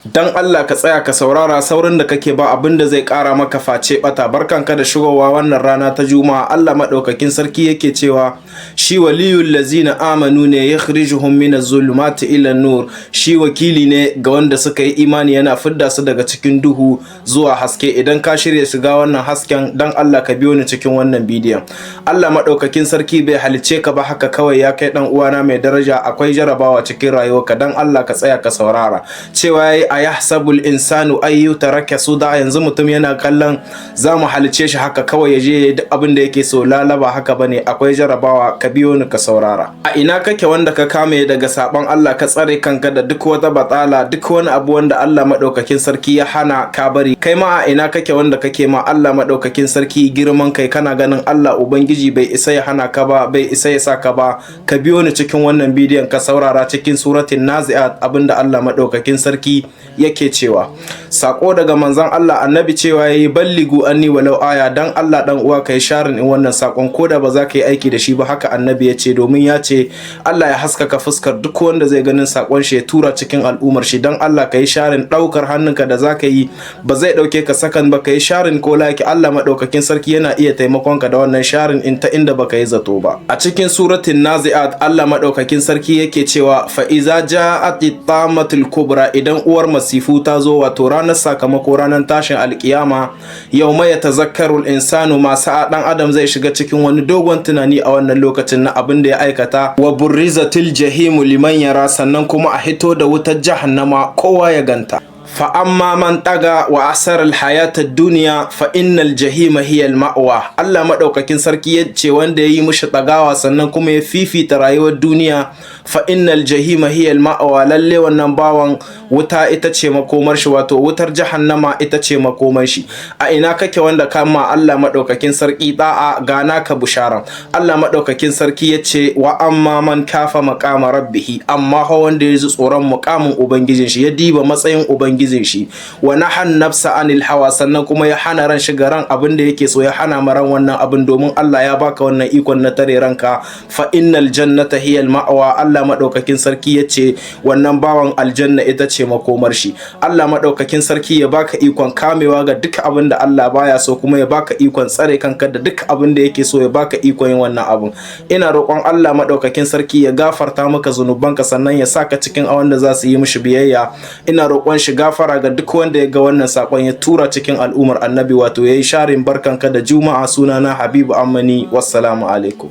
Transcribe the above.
Dan Allah ka tsaya ka saurara, saurin da kake ba abin da zai kara maka face bata. Barkanka da shigowa wannan rana ta Juma'a. Allah madaukakin sarki yake cewa shi waliyul lazina amanu ne, yukhrijuhum minaz zulumati ila nur. Shi wakili ne ga wanda suka yi imani, yana fidda su daga cikin duhu zuwa haske. Idan ka shirya shiga wannan hasken, dan Allah ka biyo ni cikin wannan bidiyon. Allah madaukakin sarki bai halice ka ba haka kawai, ya kai dan uwana mai daraja. Akwai jarabawa cikin rayuwarka. Dan Allah ka tsaya ka saurara. Cewa yayi ayahsabul insanu ay yutraka suda. Yanzu mutum yana kallon za mu halice shi haka kawai ya je duk abin da yake so. Lalaba haka bane, akwai jarabawa. Ka biyo ni ka saurara. A ina kake wanda ka kame daga sabon Allah, ka tsare kanka da duk wata batsala, duk wani abu wanda Allah madaukakin sarki ya hana ka bari? Kai ma, a ina kake wanda kake ma Allah madaukakin sarki girman kai, kana ganin Allah Ubangiji bai isa ya hana ka ba, bai isa ya sa ka ba? Ka biyo ni cikin wannan bidiyon ka saurara cikin suratin Nazi'at abinda Allah madaukakin sarki yake cewa. Sako daga manzon Allah, Annabi cewa yayi: "Balligu anni walau aya." Dan Allah dan uwa, kai sharing in wannan sakon, koda ba za ka yi aiki da shi ba. Haka Annabi ya ce, domin ya ce Allah ya haskaka fuskar duk wanda zai ganin sakon shi ya tura cikin al'ummar shi. Dan Allah ka yi sharing. Daukar hannunka da za ka yi ba zai dauke ka sakan ba. Ka yi sharing ko like, Allah madaukakin sarki yana iya taimakon ka da wannan sharing in ta inda baka yi zato ba. A cikin suratin Nazi'at, Allah madaukakin sarki yake cewa: "Fa iza ja'at tamatul kubra", idan uwar masifu ta zo, wato ranar sakamako, ranar tashin alkiyama. "Yau mai tazakkarul insanu ma sa'a", dan adam zai shiga cikin wani dogon tunani a wannan lokacin na abin da ya aikata. "Wa burrizatil jahimu liman yara", sannan kuma a hito da wutar jahannama kowa ya ganta. "Fa amma man taga wa asara alhayata duniya, fa innal jahima hiya alma'wa." Allah madaukakin sarki ya ce wanda ya yi mishi tagawa sannan kuma ya fifita rayuwar duniya, "fa innal jahima hiya alma'wa", lalle wannan bawan wuta ita ce makomar shi, wato wutar jahannama ita ce makomar shi. A ina kake wanda kama Allah madaukakin sarki da'a? Gana ka bushara. Allah madaukakin sarki ya ce: "Wa amma man kafa maqama rabbihi", amma ha wanda ya ji tsoron muqamin ubangijin shi, ya diba matsayin ubangijin shi, "wa nahan nafsa anil hawa", sannan kuma ya hana ran shiga ran abin da yake so, ya hana ma ran wannan abin, domin Allah ya baka wannan ikon na tare ranka, "fa innal jannata hiya al ma'wa". Allah madaukakin sarki ya ce wannan bawan aljanna ita ce makomar shi. Allah madaukakin sarki ya baka ikon kamewa ga duk abin da Allah baya so, kuma ya baka ikon tsare kanka da duk abin da yake so, ya baka ikon yin wannan abin. Ina roƙon Allah madaukakin sarki ya gafarta maka zunubanka, sannan ya saka cikin a wanda za su yi mishi biyayya. Ina roƙon shi gafara ga duk wanda ya ga wannan sakon ya tura cikin al'ummar Annabi, wato yayi sharing. Barkanka da Juma'a. Sunana Habibu Ammani. Wassalamu alaikum.